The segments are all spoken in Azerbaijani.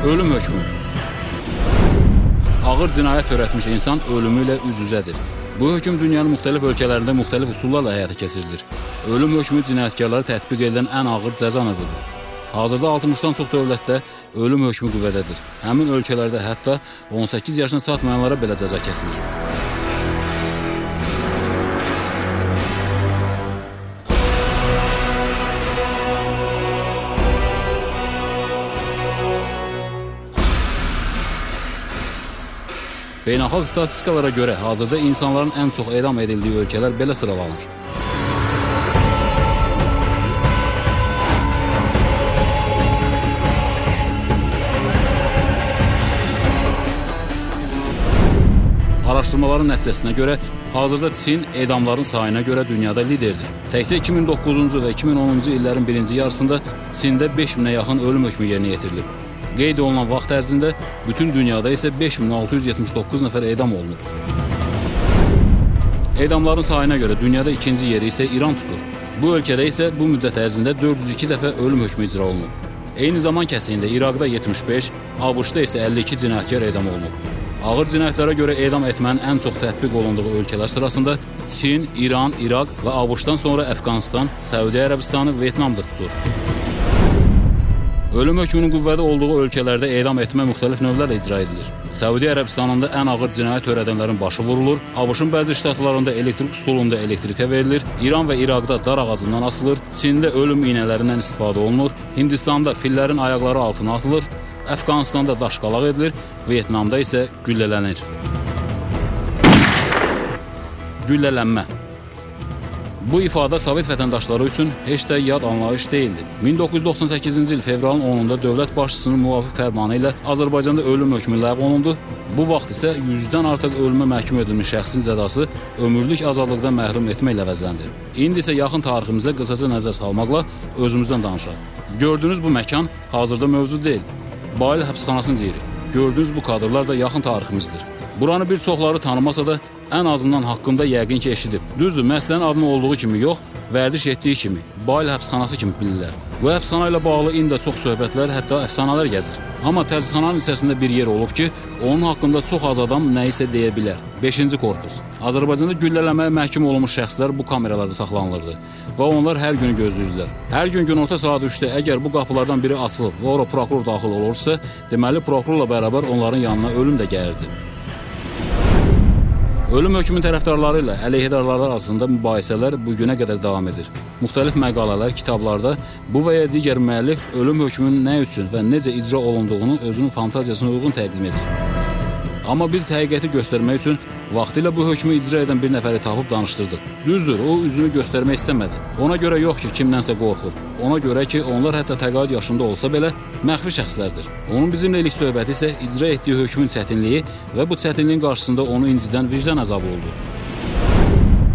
Ölüm hökmü. Ağır cinayət törətmiş insan ölümü ilə üz-üzədir. Bu hökm dünyanın müxtəlif ölkələrində müxtəlif üsullarla həyata keçirilir. Ölüm hökmü cinayətkarlara tətbiq edilən ən ağır cəza növüdür. Hazırda 60-dan çox dövlətdə ölüm hökmü qüvvədədir. Həmin ölkələrdə hətta 18 yaşına çatmayanlara belə cəza kəsilir. Beynəlxalq statistikalara görə hazırda insanların ən çox edam edildiyi ölkələr belə sıralanır. Araşdırmaların nəticəsinə görə hazırda Çin edamların sayına görə dünyada liderdir. Təkcə 2009-cu və 2010-cu illərin birinci yarısında Çində 5000-ə yaxın ölüm hökmü yerinə yetirilib. Qeyd olunan vaxt ərzində bütün dünyada isə 5679 nəfər edam olunub. Edamların sayına görə dünyada ikinci yeri isə İran tutur. Bu ölkədə isə bu müddət ərzində 402 dəfə ölüm hökmü icra olunub. Eyni zaman kəsiyində İraqda 75, ABŞ-da isə 52 cinayətkar edam olunub. Ağır cinayətlərə görə edam etmənin ən çox tətbiq olunduğu ölkələr sırasında Çin, İran, İraq və ABŞ-dan sonra Əfqanistan, Səudiyyə Ərəbistanı, Vyetnam da tutur. Ölüm hökmünün qüvvədə olduğu ölkələrdə edam etmə müxtəlif növlərlə icra edilir. Səudiyyə Ərəbistanında ən ağır cinayət törədənlərin başı vurulur, ABŞ-ın bəzi ştatlarında elektrik stulunda elektrikə verilir, İran və İraqda dar ağacından asılır, Çində ölüm iynələrindən istifadə olunur, Hindistanda fillərin ayaqları altına atılır, Əfqanistanda daşqalaq edilir, Vyetnamda isə güllələnir. Güllələnmə. Bu ifadə Sovet vətəndaşları üçün heç də yad anlayış deyildi. 1998-ci il fevralın 10-da dövlət başçısının müvafiq fərmanı ilə Azərbaycanda ölüm hökmü ləğv olundu. Bu vaxt isə 100-dən artıq ölümə məhkum edilmiş şəxsin cəzası ömürlük azadlıqdan məhrum etməklə əvəzləndi. İndi isə yaxın tariximizə qısaca nəzər salmaqla özümüzdən danışaq. Gördüyünüz bu məkan hazırda mövcud deyil. Bail həbsxanasını deyirik. Gördüyünüz bu kadrlar da yaxın tariximizdir. Buranı bir çoxları tanımasa da ən azından haqqında yəqin ki eşidib. Düzdür, məsələnin adını olduğu kimi yox, vərdiş etdiyi kimi, Bail həbsxanası kimi bilirlər. Bu həbsxana ilə bağlı indi də çox söhbətlər, hətta əfsanələr gəzir. Amma təzxananın içərisində bir yer olub ki, onun haqqında çox az adam nə isə deyə bilər. 5-ci korpus. Azərbaycanda güllələməyə məhkum olunmuş şəxslər bu kameralarda saxlanılırdı və onlar hər gün gözləyirdilər. Hər gün günorta saat 3-də əgər bu qapılardan biri açılıb və ora prokuror daxil olursa, deməli prokurorla bərabər onların yanına ölüm də gəlirdi. Ölüm hökmünün tərəfdarları ilə əleyhdarları arasında mübahisələr bu günə qədər davam edir. Müxtəlif məqalələr, kitablarda bu və ya digər müəllif ölüm hökmünün nə üçün və necə icra olunduğunu özünün fantaziyasına uyğun təqdim edir. Amma biz həqiqəti göstərmək üçün vaxtilə bu hökmü icra edən bir nəfəri tapıb danışdırdıq. Düzdür, o üzünü göstərmək istəmədi. Ona görə yox ki, kimdənsə qorxur. Ona görə ki, onlar hətta təqaüd yaşında olsa belə məxfi şəxslərdir. Onun bizimlə ilk söhbəti isə icra etdiyi hökmün çətinliyi və bu çətinliyin qarşısında onu incidən vicdan əzabı oldu.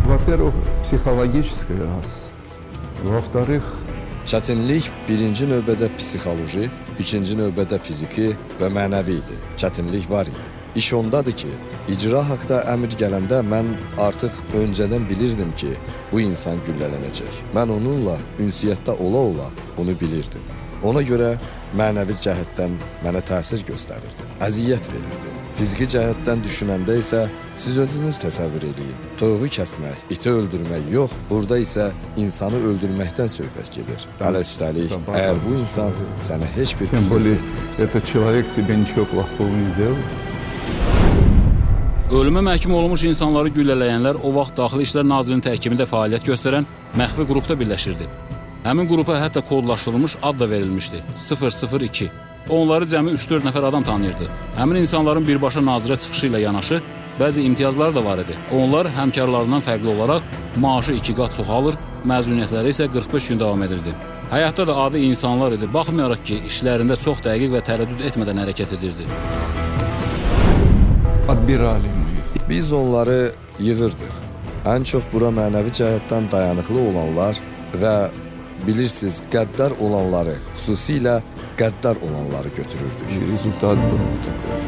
Во-первых, психологическое раз. Во-вторых, Çətinlik birinci növbədə psixoloji, ikinci növbədə fiziki və mənəvi idi. Çətinlik var idi. İş ondadır ki, icra haqda əmr gələndə mən artıq öncədən bilirdim ki, bu insan güllələnəcək. Mən onunla ünsiyyətdə ola-ola bunu bilirdim. Ona görə mənəvi cəhətdən mənə təsir göstərirdi, əziyyət verirdi. Fiziki cəhətdən düşünəndə isə siz özünüz təsəvvür eləyin. Toyuğu kəsmək, iti öldürmək yox, burada isə insanı öldürməkdən söhbət gedir. Hələ üstəlik, əgər bu insan sənə heç bir тем pislik более etməyibsə. Этот человек тебе ничего плохого не делал. Ölümə məhkum olunmuş insanları güllələyənlər o vaxt Daxili İşlər Nazirinin tərkibində fəaliyyət göstərən məxfi qrupda birləşirdi. Həmin qrupa hətta kodlaşdırılmış ad da verilmişdi. 002. Onları cəmi 3-4 nəfər adam tanıyırdı. Həmin insanların birbaşa nazirə çıxışı ilə yanaşı bəzi imtiyazları da var idi. Onlar həmkarlarından fərqli olaraq maaşı 2 qat çoxalır, məzuniyyətləri isə 45 gün davam edirdi. Həyatda da adi insanlar idi. Baxmayaraq ki, işlərində çox dəqiq və tərəddüd etmədən hərəkət edirdi. Отбирали мы их. Biz onları yığırdıq. Ən çox bura mənəvi cəhətdən dayanıqlı olanlar və bilirsiniz, qəddar olanları, xüsusilə qəddar olanları götürürdük. И результат был вот такой.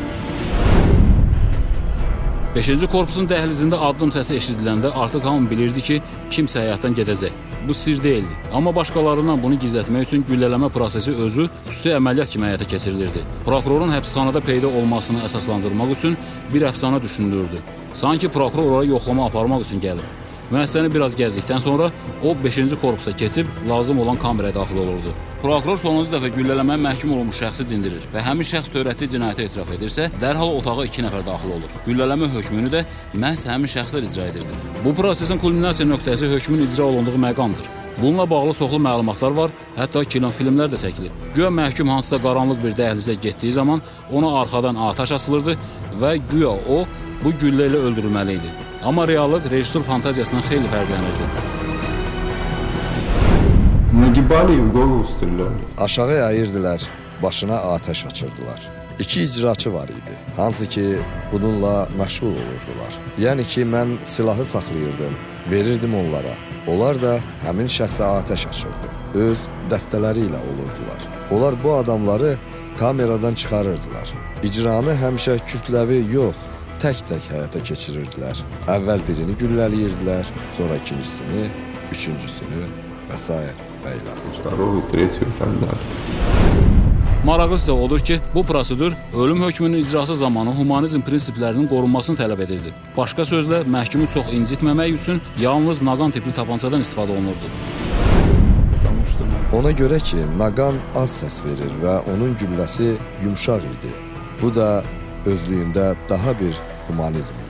5-ci korpusun dəhlizində addım səsi eşidiləndə artıq hamı bilirdi ki, kimsə həyatdan gedəcək. Bu sir deyildi. Amma başqalarından bunu gizlətmək üçün güllələmə prosesi özü xüsusi əməliyyat kimi həyata keçirilirdi. Prokurorun həbsxanada peyda olmasını əsaslandırmaq üçün bir əfsanə düşünülürdü. Sanki prokuror oraya yoxlama aparmaq üçün gəlib. Müəssisəni biraz gəzdikdən sonra o 5-ci korpusa keçib lazım olan kameraya daxil olurdu. Prokuror sonuncu dəfə güllələməyə məhkum olunmuş şəxsi dindirir və həmin şəxs törətdiyi cinayəti etiraf edirsə, dərhal otağa 2 nəfər daxil olur. Güllələmə hökmünü də məhz həmin şəxslər icra edirdi. Bu prosesin kulminasiya nöqtəsi hökmün icra olunduğu məqamdır. Bununla bağlı çoxlu məlumatlar var, hətta kinofilmlər də çəkilib. Güya məhkum hansısa qaranlıq bir dəhlizə getdiyi zaman ona arxadan atəş açılırdı və güya o bu güllə ilə öldürülməli idi. Amma reallıq rejissor fantaziyasından xeyli fərqlənirdi. Нагибали и в голову стреляли. Aşağı əyirdilər, başına atəş açırdılar. İki icraçı var idi, hansı ki bununla məşğul olurdular. Yəni ki, mən silahı saxlayırdım, verirdim onlara. Onlar da həmin şəxsə atəş açırdı. Öz dəstələri ilə olurdular. Onlar bu adamları kameradan çıxarırdılar. İcranı həmişə kütləvi yox, tək-tək həyata keçirirdilər. Əvvəl birini güllələyirdilər, sonra ikincisini, üçüncüsünü və sair və ilaxır. Второго, третьего и так далее. Maraqlısı isə odur ki, bu prosedur ölüm hökmünün icrası zamanı humanizm prinsiplərinin qorunmasını tələb edirdi. Başqa sözlə, məhkumu çox incitməmək üçün yalnız naqan tipli tapançadan istifadə olunurdu. Потому что Ona görə ki, naqan az səs verir və onun gülləsi yumşaq idi. Bu da özlüyündə daha bir humanizm idi.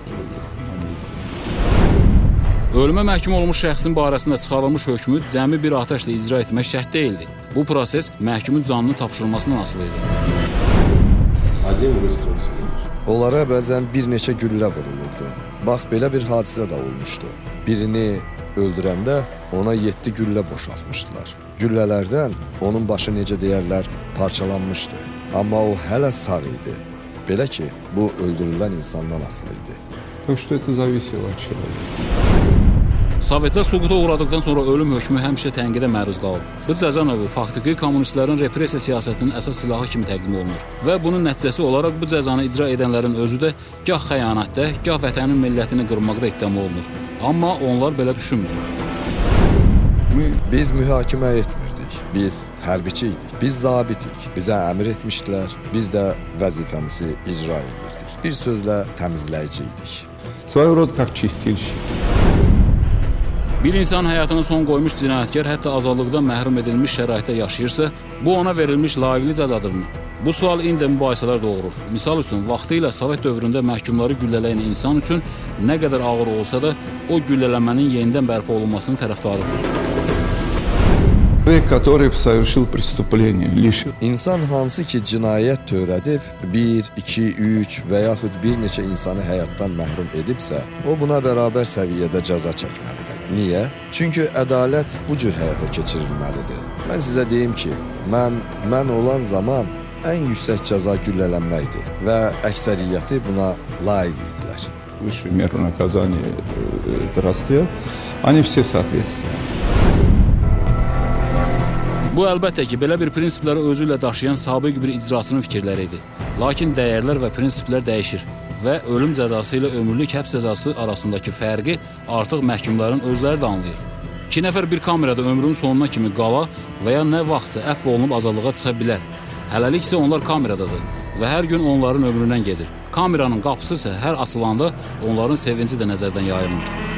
Ölümə məhkum olmuş şəxsin barəsində çıxarılmış hökmü cəmi bir atəşlə icra etmək şərt deyildi. Bu proses məhkumun canını tapşırılmasından asılı idi. Один выстрел всего лишь. Onlara bəzən bir neçə güllə vurulurdu. Bax belə bir hadisə də olmuşdu. Birini öldürəndə ona 7 güllə boşaltmışdılar. Güllələrdən onun başı necə deyərlər parçalanmışdı. Amma o hələ sağ idi. Belə ki, bu öldürülən insandan asılı idi. Так что это зависело от человека. Sovetlər süquta uğradıqdan sonra ölüm hökmü həmişə tənqidə məruz qalıb. Bu cəza növü faktiki kommunistlərin repressiya siyasətinin əsas silahı kimi təqdim olunur və bunun nəticəsi olaraq bu cəzanı icra edənlərin özü də gah xəyanətdə, gah vətənin millətini qırmaqda ittiham olunur. Amma onlar belə düşünmür. Мы Biz mühakimə etmirdik. Biz hərbiçi idik. Biz zabit idik. Bizə əmr etmişdilər. Biz də vəzifəmizi icra edirdik. Bir sözlə təmizləyici idik. Своего рода как чистильщики. Bir insan həyatına son qoymuş cinayətkar hətta azadlıqdan məhrum edilmiş şəraitdə yaşayırsa, bu ona verilmiş layiqli cəzadırmı? Bu sual indi mübahisələr doğurur. Misal üçün, vaxtilə Sovet dövründə məhkumları güllələyən insan üçün nə qədər ağır olsa da, o güllələmənin yenidən bərpa olunmasının tərəfdarıdır. Человек, который совершил преступление, лишил İnsan hansı ki cinayət törədib, 1, 2, 3 və yaxud bir neçə insanı həyatdan məhrum edibsə, o buna bərabər səviyyədə cəza çəkməlidir. Niyə? Çünki ədalət bu cür həyata keçirilməlidir. Mən sizə deyim ki, mən olan zaman ən yüksək cəza güllələnməkdir və əksəriyyəti buna layiq idilər. Высшую меру наказания, это расстрел, они все соответствовали. Bu əlbəttə ki, belə bir prinsipləri özü ilə daşıyan sabiq bir icraçının fikirləri idi. Lakin dəyərlər və prinsiplər dəyişir və ölüm cəzası ilə ömürlük həbs cəzası arasındakı fərqi artıq məhkumların özləri də anlayır. İki nəfər bir kamerada ömrünün sonuna kimi qala və ya nə vaxtsa əfv olunub azadlığa çıxa bilər. Hələlik isə onlar kameradadır və hər gün onların ömründən gedir. Kameranın qapısı isə hər açılanda onların sevinci də nəzərdən yayılmır.